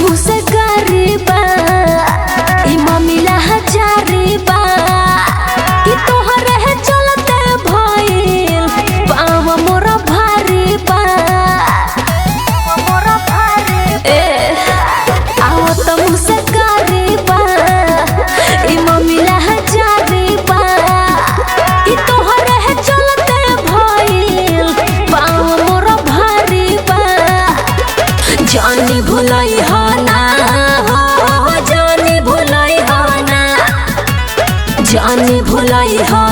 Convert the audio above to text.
मुँह से गारी बा, ई मम्मीला हजारी बा कि तोहरे है चलते भइल पाँव मोरा भारी बा। ए, आवत मुँह से गारी बा, ई मम्मीला हजारी बा कि तोहरे है चलते भइल पाँव मोरा भारी बा। जानी भुलई हो ना हो, जानी भुलई हो ना, जानी भुलई हो